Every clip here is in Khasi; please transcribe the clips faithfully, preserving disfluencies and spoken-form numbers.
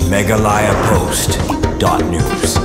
Meghalaya Post dot news.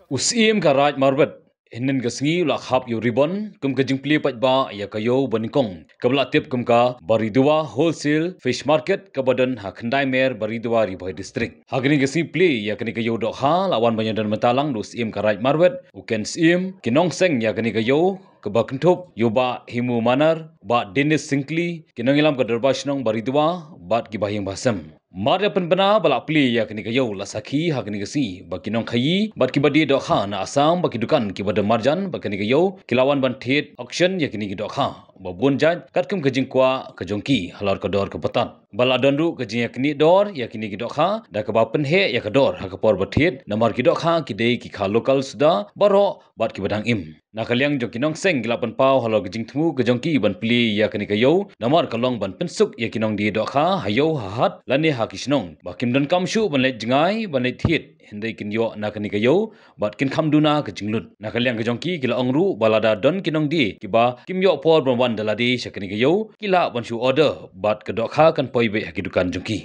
U Syiem ka Raid Marwet hynnin ka sngi u la khap ïa u ribbon kum ka jingplie paidbah ïa ka ïew banyngkong kaba la tip kum ka Baridua Wholesale Fish Market kaba don ha Khyndaimere, Baridua, Ri Bhoi District. Ha kane ka sngi plie ïa kane ka ïew dohkha la wan ban ïadon bynta lang da u Syiem ka Raid Marwet, u Ken Syiem, ki nongseng ïa kane ka ïew kaba kynthup ïa u Bah Himu Manar, Bah Dennis Syngkli, ki nongïalam ka Dorbar Shnong Baridua bad ki bahaïing bahasem. Mar ïa pynbna ba la plie ïa kane ka ïew, la sakhi ha kane ka sngi ba ki nongkhaïi bad kiba die dohkha na Assam bad ki dukan kiba don marjan bad kane ka ïew ki la wan ban thied auction ïa kine ki dohkha ba bun jait katkum ka jingkwah ka jong ki halor ka dor kaba tad. Ba la don ruh ka jingïaknieh dor ïa kine ki dohkha da kaba pynheh ïa ka dor ha ka por ba thied, namar ki dohkha ki dei ki kha local suda baroh bad kiba dang im. Na ka liang jong ki nongseng ki la pynpaw halor ka jingthmu ka jong ki ban plie ïa kane ka ïew namar ka long ban pynsuk ïa ki nongdie dohkha ha ïew ha hat lane ha ki shnong ba kim donkam shuh ban leit jngai ban leit thied, hynrei kin ïoh na kane ka ïew bad kin kham duna ka jinglut. Na ka liang ka jong ki ki la ong ruh ba lada don ki nongdie kiba kim ïoh por ban wan da lade sha kane ka ïew, ki lah ban shu order bad ka dohkha kan poi beit ha ki dukan jong ki.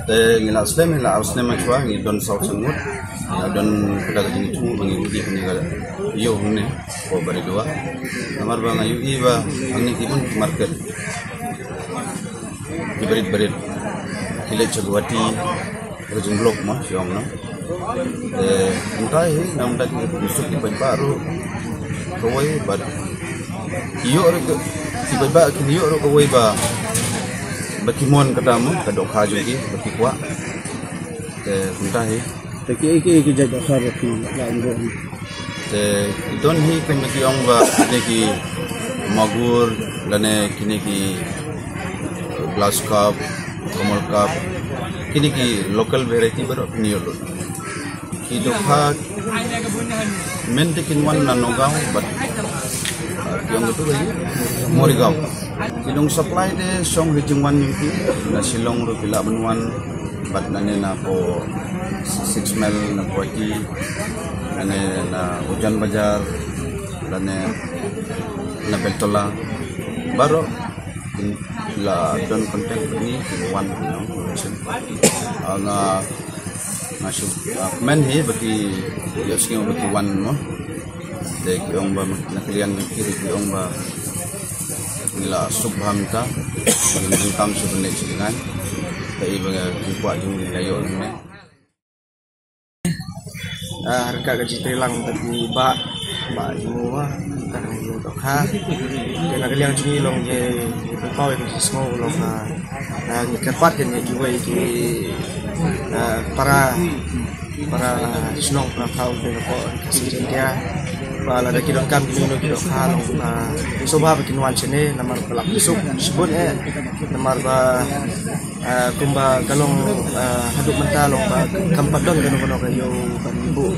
Te ngi la slem, ngi la ar snem shuwa, ngi don saw snem ngut. Ngi la don kata ka jingthmu ba ngi udi kane ka ïew hangne ko Baridua. Namar ba nga ïohi ba hangne ki bun ki market ki barit barit, ki leit sha Guwahati, ka jingblok ma sha ong no. Te mynta hi, na mynta ki suk ki paidbah ruh kawei bad ki ïoh ruh ki paidbah ki ïoh ruh kawei ba, ba ki mon kata mo ka dohkha jong ki ba ki kwah. Te mynta hi. Te ki, ki, ki jait dohkha ba ki la ong ruh. Te ki don hi kum ki ong ba kine ki magur lane kine ki glass carp, common carp, kine ki local variety baroh pynïoh lut. Ki dohkha mynta kin wan na Nagaon bad, ah, ki ong tu lagi Morigaon. Ki long supply de shong ha jingwan jong ki na Shillong ruh ki lah ban wan bad nane na po Six Mile, na Guwahati, nane na Ujan Bajar, nane na Beltola. Baroh la don contact ni ki wan, you know. Ah, nga, nga shu, ah, kmen hi ba ki ïohsngew ba ki wan mo. Te ki ong ba na ka liang ki ri ki ong ba ngi la suk bha mynta, ba ngi donkam shu ban leit sha jngai. Te i ba ki kwah jong ngi ka ïoh ne. Ah, ryngkat ka jingtreilang bad i Bah, Bah Himu, ah, ka ïew dohkha. Te na ka liang jong ngi long ïa, ïa pynpaw ïa ka jingsngew long, ah, ah, ngi kyrpad ïa kiwei ki, ah, para, para shnong para thaw ki na pdeng Khasi Jaiñtia. Ba lada ki donkam kino kino ki dohkha long, ah, sngewbha ba kin wan shane namar ba la pynsuk shibun eh. Namar ba Ah, kumba ka long, ah, haduh mynta long ba kam pat don kano kano ka ïew ban buh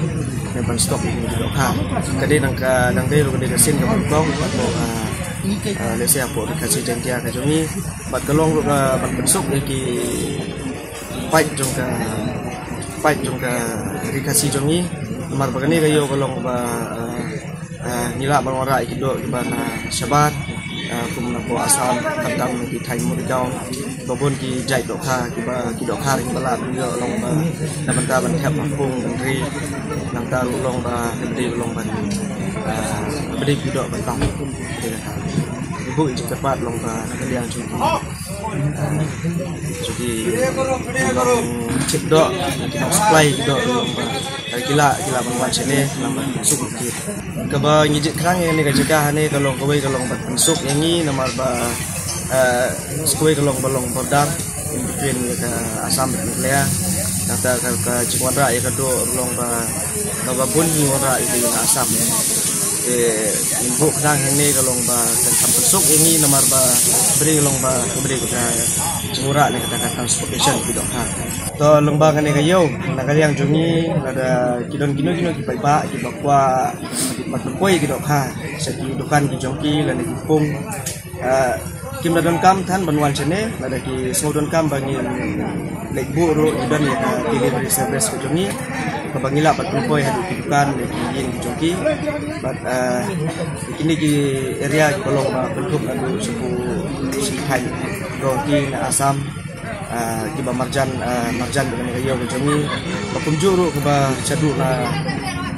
ne ban stock ïa kine ki dohkha. Ka dei nang ka, nang dei ruh ka dei ka sien kaba nyngkong hapoh, ah, ah, lehse hapoh Ri Khasi Jaiñtia ka jong ngi. Bad ka long ruh ka ban pynsuk ïa ki paid jong ka, paid jong ka Ri Khasi jong ngi. Namar ba kane ka ïew ka long ba, ah, Ah, ngi lah ban wanrah ïa ki doh kiba na shabar, ah, kum na poh Assam, khamtam na ki thaiñ Morigaon, ba bun ki jait dohkha, kiba, ki dohkha kiba lah ban ïoh long ba na bynta ban thep ha pung ban ri, nangta ruh long ba na bynta ruh long ban, ah, na bynta ki doh ban tong. Ngi buh ïa ki kyrpad long ba na ka liang jong ki, ah, jong ki nongchip doh, ki nongsupply ki doh long ba Ki la, ki la ban wan shane, la ban suk ki. Kaba ngi jied khnang ïa kane ka jaka hane ka long kawei ka long ban pynsuk ïa ngi namar ba, eh, kawei ka long ba long border in between ïa ka Assam bad Meghalaya. Kata ka, ka jingwanrah ïa ka doh long ba, kaba bun ngi wanrah ïa ka ïa ka Assam. Te ngi buh khnang hangne ka long ba kan kham pynsuk ïa ngi namar ba bri long ba ka bri ka jingwanrah ne kata ka transportation ki dohkha. To long ba kane ka ïew na ka liang jong ngi lada ki don kino kino ki paidbah kiba kwah ban pynpoi ki dohkha sha ki dukan ki jong ki lane ki pung. Ah, kim da donkam than ban wan shane lada ki sngew donkam ba ngin leit buh ruh ki don ïa ka delivery service ka jong ngi. Kaba ngi lah ban pynpoi haduh ki dukan ne ki ïing ki jong ki. Bad, eh, kine ki area kiba long ba kynthup haduh shiphew shiteng jong ki na Assam, eh, kiba marjan, eh, marjan ba kane ka ïew ka jong ngi. Ba kumjuh ruh kaba shaduh na,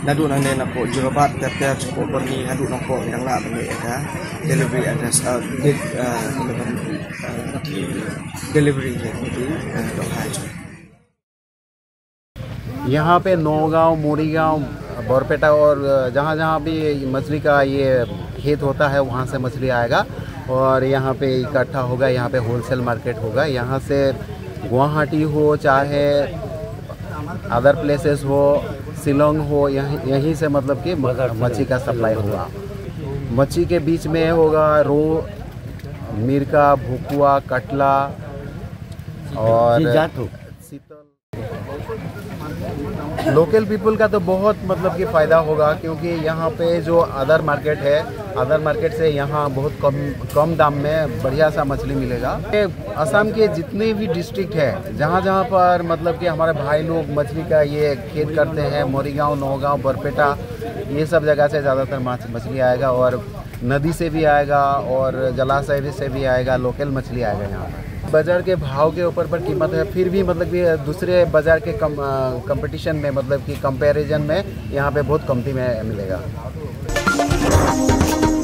naduh nangne napoh Jorabat ter ter shapoh Byrni haduh Nongpoh ngi dang lah ban leh ïa ka delivery address, eh, de-, eh, delivery ïa ki, eh, donghai jong ngi. यहाँ पे नौगांव, मोरीगांव, बरपेटा और जहाँ जहाँ भी मछली का ये खेत होता है, वहाँ से मछली आएगा और यहाँ पे इकट्ठा होगा, यहाँ पे होलसेल मार्केट होगा। यहाँ से गुवाहाटी हो, चाहे अदर प्लेसेस हो, शिलोंग हो, यहीं यहीं से, मतलब कि, म- मच्छी का सप्लाई होगा। मच्छी के बीच में होगा रोहू, मिरका, भुकुआ, कटला और ये जात हो। सीतल। लोकल पीपल का तो बहुत, मतलब कि, फ़ायदा होगा, क्योंकि यहाँ पे जो अदर मार्केट है, अदर मार्केट से यहाँ बहुत कम, कम दाम में बढ़िया सा मछली मिलेगा। ये असम के जितने भी डिस्ट्रिक्ट है, जहाँ जहाँ पर, मतलब कि, हमारे भाई लोग मछली का ये खेत करते हैं, मोरीगांव, नौगांव, बरपेटा, ये सब जगह से ज़्यादातर माछ, मछली आएगा और नदी से भी आएगा और जलाशय भी, से भी आएगा, लोकल मछली आएगा यहाँ पर। बाजार के भाव के ऊपर पर कीमत है, फिर भी, मतलब कि, दूसरे बाजार के कम, अ, कंपटीशन में, मतलब कि, कंपैरिजन में यहाँ पे बहुत कमती में मिलेगा।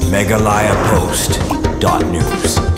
Meghalaya Post dot news।